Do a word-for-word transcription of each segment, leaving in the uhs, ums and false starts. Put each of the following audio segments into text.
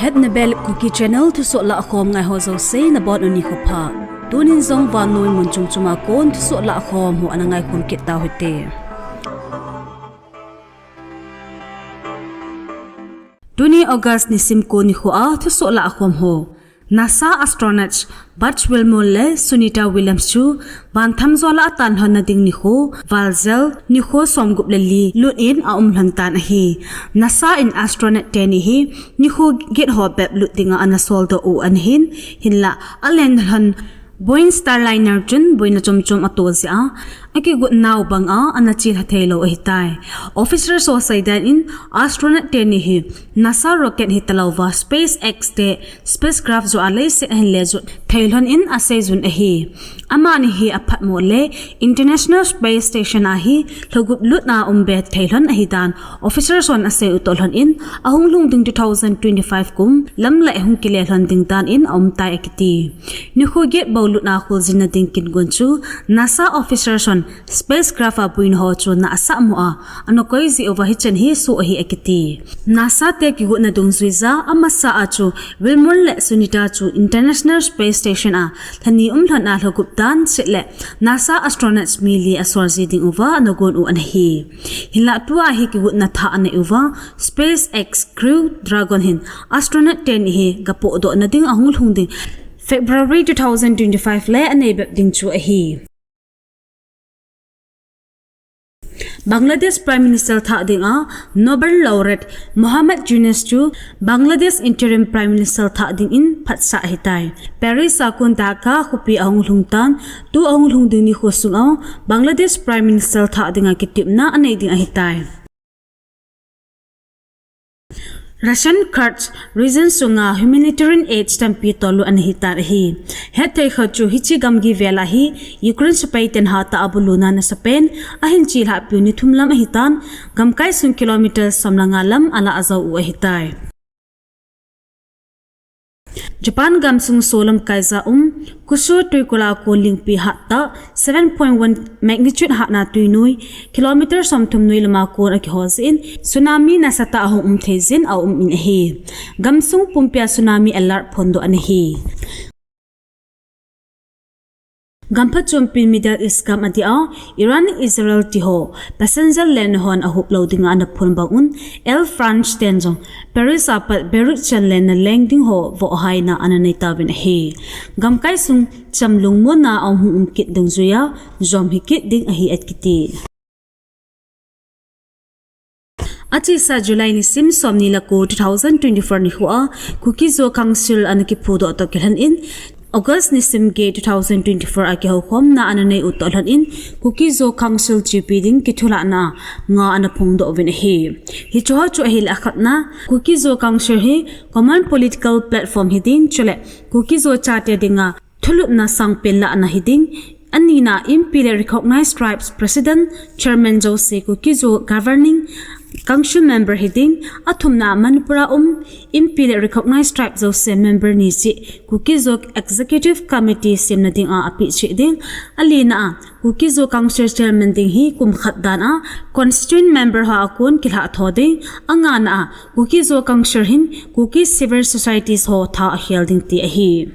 At Nebel Kuki Channel thusoh lahkhom ngai ho jouse nabonun nikho pha. Tunin jong vannoi mun chom chom a kon thusoh lahkhom ho ana ngaikhom kit tau hite. Tuni August nisim ko nikho a thusoh lahkhom ho. NASA astronauts Butch Wilmore le Sunita Williams chu van thamjo lah a tan lhonna ding nikho, val jel, nikho somgup le li lut in aum lhon tan ahi. NASA in astronaut teni hi nikho get ho bep lut dinga ana soldoh u ahin, hinlah alen lhon Boeing Starliner chun boina chom chom ato jeh a, akigot nau banga ana chelha theilou ahitai. Officers ho seidan in astronaut teni hi NASA rocket hitalouva SpaceX te spacecraft joh a leiset ahin lejot thei lhon in aseijun ahi. Amani hi aphatmo le International Space Station a hi lhogup lut a umbe thei lhon ahidan officers hon asei u toh lhon in, ahung lhung ding two thousand twenty-five kum lam le hung kile lhon ding dan in aumtai akiti. Nikho get bou lut a kholjinna ding kingon chu NASA officers hon spacecraft a boina ho chu nahsah mo a ana koi jeh uva hichan hi soh ahi akiti. NASA te kigotna dungjuija amasa a chu Wilmore le Sunita chu International Space Station a lhani um lhon a lhogup dan chet le NASA astronauts mi li asol ji ding uva ana gon u ana hi. Hinlah tua hi kigotna thah anei uva SpaceX Crew Dragon hin astronaut teni hi gapohdohna ding ahung lhung ding February two thousand twenty-five le anei bep ding chu ahi. Bangladesh Prime Minister thah dinga Nobel laureate Muhammad Yunus chu Bangladesh Interim Prime Minister thah dingin phatsah ahitai. Paris a kon Dhaka khopi ahung lhung tan, tu ahung lhung ding nikho sunga Bangladesh Prime Minister thah dinga kitepna anei ding ahitai. Russian Kursk region sunga humanitarian aid tampi tollut ana hitan ahi. Hetthei khat chu hiche gamgi vel a hi Ukraine sepai ten hatah a buluna nasapen ahin chelhahpiu ni thum lam ahitan, gamkai sung kilometer som le nga lam alah jou u ahitai. Japan gamsung solam kaija um Kusho tuikol a kon lingpi hattah seven point one magnitude hatna tuinoi kilometer somthum noi lama kon akiho jeh in tsunami nasatah ahung um thei jin aum in ahi. Gamsung pumpia tsunami alert phondoh ana hi. Gam phatchompi Middle East gam adia Iran, Israel tiho passenger lenna hon ahuplou dinga ana phon bang un, Air France ten jong Paris a pat Beirut chan lenna leng ding ho vohhaina ana nei tauvin ahi. Gamkai sung cham lungmonna ahung um kit dungjuiya jom hikit ding ahi akiti. Achesa July nisim somni le ko two thousand twenty-four nikho a Kuki-Zo Council ana kiphudoh toh kilhon in, August nisim get two thousand twenty-four a kihoukhomna ana nei u toh lhon in, Kuki-Zo Council chepi ding kithulahna nga ana phongdoh uvin ahi. Hicheho chu ahile akhatna, Kuki-Zo Council hi common political platform hiding chule Kuki-Zo chate dinga thulhutna sangpen lahna hiding, anina Inpi le Recognized Tribes President, Chairman jouse Kuki-Zo Governing Council member hiding, athumna Manipur a um Inpi le Recognized Tribe jouse member ni cheh Kuki-Zo Executive Committee semna dinga apeh cheh ding, alina a Kuki-Zo Council Chairman ding hi kum khat dan a constituent member ho a kon kilhahtho ding, angana a Kuki-Zo Council hin Kuki Civil Societies ho tha akhel ding ti ahi.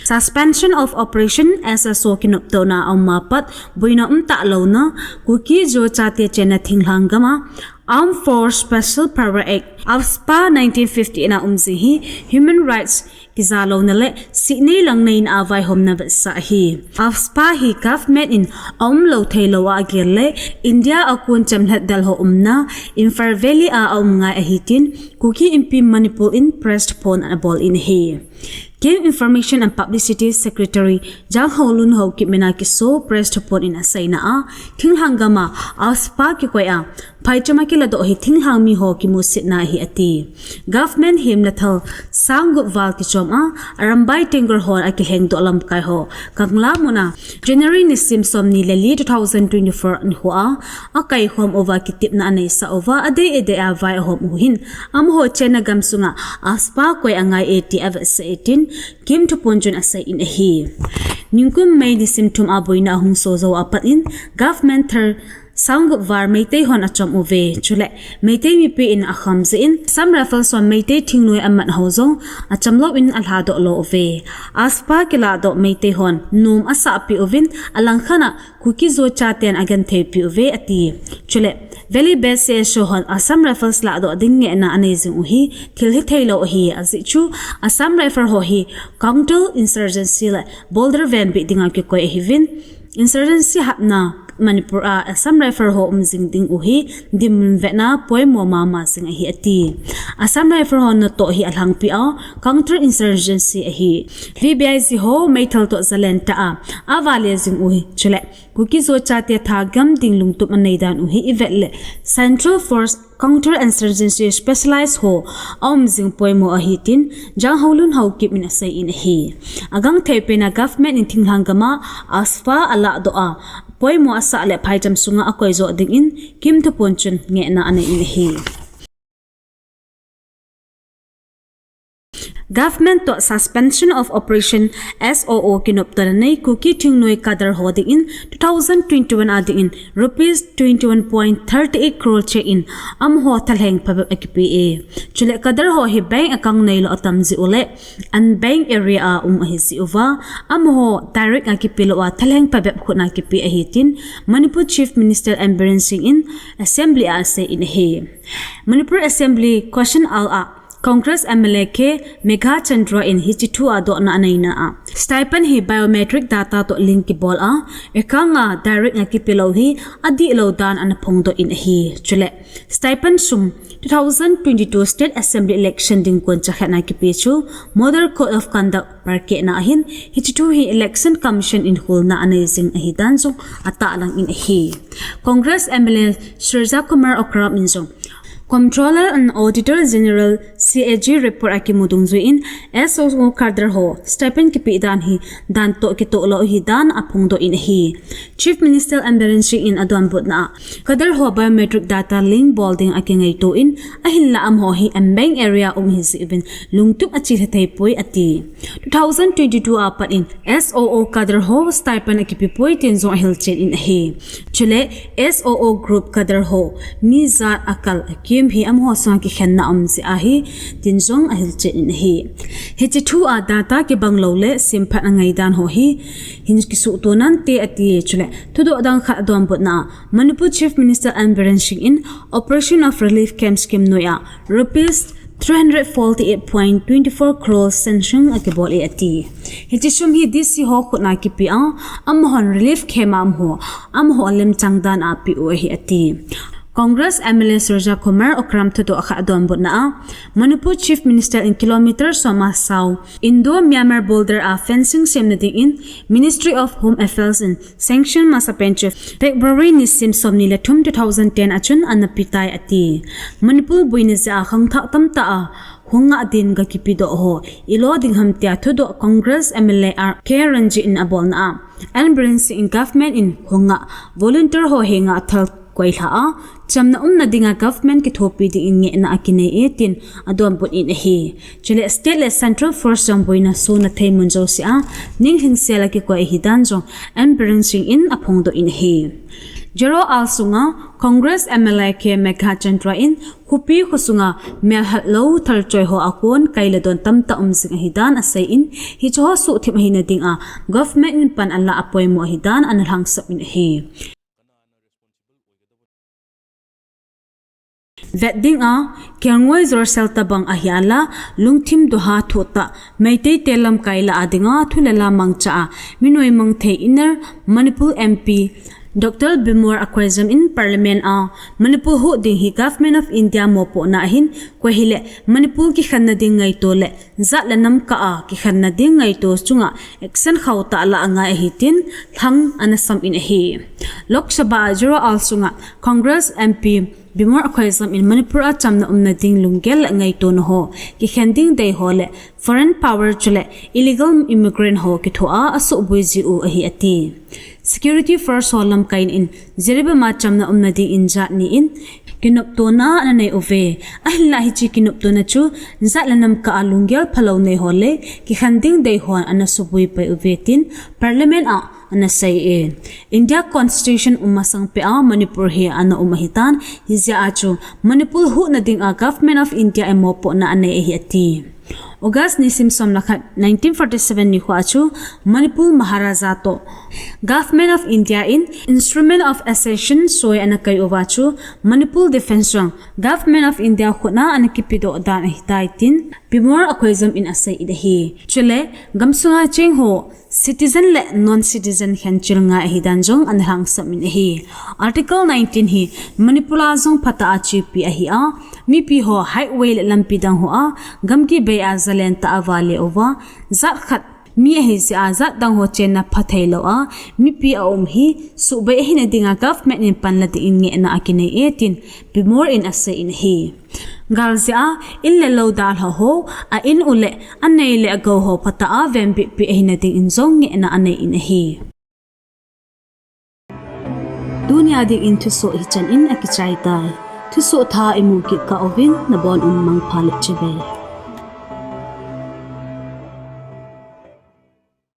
Suspension of Operation S S O kinoptona aum a pat boina umtah louna Kuki-Zo chate chenna thinglhang gam a Armed Force Special Power Act, AFSPA, nineteen fifty in a um jing hi human rights kijalouna le sihnei langneina a vaihomna vetsah ahi. AFSPA hi government in aumlou theilou a agel le India a kon chamlhat del ho umna Imphal Valley a aum ngai ahi tin Kuki Inpi Manipur in press phon abol in ahi. Kim Information and Publicity Secretary Janghaolun Haokip mina kiso press thuphon in aseina a, thinglhang gam a AFSPA kikoi a phaicham a kiladoh hi thinglhang miho kimusitna ahi ati. Government hemna thal sang gup val kichom a, Arambai Tenggol hon akilhengdoh lamkai ho Kangla mun a January nisim somni le li two thousand twenty-four nikho a akaikhom uva kitepna aneisah uva, adei adei a vai ahom u hin amaho chenna gamsunga AFSPA koi angai e ti avetsah e tin Kim thuphon chun asei in ahi. Nikum May nisim thum a boina ahung so jou a pat in government thal Sangup var Meitei hon achom uve. Chule Meitei mipi in akham jeh in Assam Rifles hon Meitei thingnoi amat ho jong achom lou in alhadoh lou uve. AFSPA kiladoh Meitei hon nom asahpeh uvin alangkhat a Kuki-Zo chaten agentheipi uve ati. Chule Valley Based C S O hon Assam Rifles ladoh ding ngehna anei jing u hi thil hithei lou ahi, ajeh chu Assam Rifle ho hi counter insurgency le border venbit dinga kikoi ahiuvin, insurgency hapna Manipur a Assam Rifle ho um jing ding u hi dinmun vetna poimo mama jing ahi ati. Assam Rifle ho natoh hi alhangpi a counter insurgency ahi. V B I G ho meithal toh jalen tah a avale jing u hi. Chule Kuki-Zo chate thagam ding lungtup anei dan u hi ivet le Central Force Counter Insurgency Specialized ho aum jing poimo ahi tin Janghaolun Haokip in asei in ahi. Agangthei pen a government in thinglhang gam a AFSPA aladoh a poimo asah le phaicham sunga akoi joh dingin Kim Thupun chun ngehna anei in ahi. Government toh Suspension of Operation, S O O, kinoptona nei Kuki thingnoi cadre ho dingin two thousand twenty-one a dingin rupees twenty-one point thirty-eight crore cheque in amaho thalheng phabep akipe e. Chule cadre ho hi bank account neilou atam jeh u le unbanked area a um ahi jeh uva amaho direct a kipe lou a thalheng phabep khut a kipe ahi tin Manipur Chief Minister N Biren Singh in Assembly a asei in ahi. Manipur Assembly question hour a Congress M L A K Meghachandra in hiche thu a dohna aneina a, stipend hi biometric data toh link kibol a, account a direct a kipe lou hi adihlou dan ana phongdoh in ahi. Chule stipend sum two thousand twenty-two State Assembly election ding kon chakhat na kipe chu Model Code of Conduct perkehna ahin, hiche thu hi Election Commission in hulna anei jing ahi dan jong atahlang in ahi. Congress M L A Surjakumar Okram in jong Comptroller and Auditor General, C A G, report a kimu dungjui in S O O cadre ho stipend kipe dan hi dan toh kitoh lou ahi dan aphongdoh in ahi. Chief Minister N Biren Singh in adonbutna a cadre ho biometric data link bol ding akingaito in, ahinlah amaho hi unbanked area um ahi jeh uvin lungtup achilha thei poi ati. Two thousand twenty-two a pat in S O O cadre ho stipend akipe poi tin jong ahilchen in ahi. Chule S O O group cadre ho mi jat akal akim hi amaho sunga kikhenna um jeh ahi tin jong ahilchen in ahi. Hiche thu a data kibang lou le simphat angai dan ho hi hin kisuhto nante ati. Chule thudoh dang khat adonbutna a Manipur Chief Minister N Biren Singh in Operation of Relief Camp Scheme noi a rupees three hundred forty-eight point twenty-four crore sanction akibol e ati. Hiche sum hi D C ho khut a kipe a, amahon relief camp a um ho, amaho lemchang dan a pe u ahi ati. Congress M L A Surjakumar Okram thudoh khat adonbutna a, Manipur Chief Minister in kilometer som a sao Indo-Myanmar border a fencing semna dingin Ministry of Home Affairs in sanction masapen chu February nisim somni le thum two thousand ten a chun ana petai ati. Manipur boina jeh a khangthah tamtah a hung ngah din ga kipedoh ho ilo ding ham tia thudoh Congress M L A R K Ranjit in abolna a, N Biren Singh in government in hung ngah volunteer ho henga thal koilha a, chamna umna dinga government kithopi dingin ngehna akinei e tin adonbut in ahi. Chule state le central force jong boina sona thei mun jousea ninglhingsel a kikoi ahi dan jong N Biren Singh in aphongdoh in ahi. Zero hour sunga Congress M L A K Meghachandra in khopi khosunga melhat lou thalchoi ho a kon kaila don tamtah um jing ahi dan asei in, hiche ho suhthip ahina dinga government in pan ala apoimo ahi dan ana lhangsap in ahi. Vet dinga, kelngoi jorsel tabang ahi ala, lungthim doha thohtah, Meitei te lamkai lah a dinga thu le la mangcha a, mi noimang thei Inner Manipur M P Doctor Bimol Akoijam in Parliament a, Manipur huh ding hi Government of India mopohna ahin, koi hile Manipur kikhenna ding ngaito le jat le nam kah a kikhenna ding ngaito chunga action khauhtah lah angai ahi tin lhang ana sam in ahi. Lok Sabha a zero hour sunga Congress M P Bimol Akoijam in Manipur a chamna umna ding lunggel le ngaitona ho, kikhen ding dei ho le foreign power chule illegal immigrant ho kithoa asuhboi jiu ahi ati. Security force ho lamkai in Jiribam a chamna umna dingin jat ni in kinoptona ana nei uve. Ahinlah hiche kinoptona chu jat le nam kah a lunggel phalou nei ho le kikhen ding dei hon ana suboi pai uve tin Parliament a ana sei e. India Constitution um masang peh a Manipur hi ana um ahitan, hijeh a chu Manipur huhna ding a Government of India in mopohna anei ahi ati. August nisim som le khat, nineteen forty seven nikho a chu Manipur Maharaja toh Government of India in Instrument of Accession soi ana kai uva chu Manipur Defence jong Government of India khut a ana kipedoh dan ahitai tin Bimor a khoijom in asei in ahi. Chule gamsunga cheng ho citizen le non-citizen khenchil ngai ahi dan jong ana lhangsam in ahi. Article nineteen hi Manipur a jong phatah a chepi ahi a, mipi ho highway le lampi dang ho a gamgi bei a zalen tah a vale uva, jat khat mi ahijeh a jat dang ho chenna phathei lou a mipi aum hi suhbei ahina dinga government in panla ding in ngehna akinei e tin Bimor in asei in ahi. Galjeh a in le lou dalha ho, a in u le anei le agou ho phatah a venbitpi ahina ding in jong ngehna anei in ahi. Tunia dingin thusoh hichan in akichai tai. Thusoh thah imu kit kah uvin nabon un mangpha le chibai.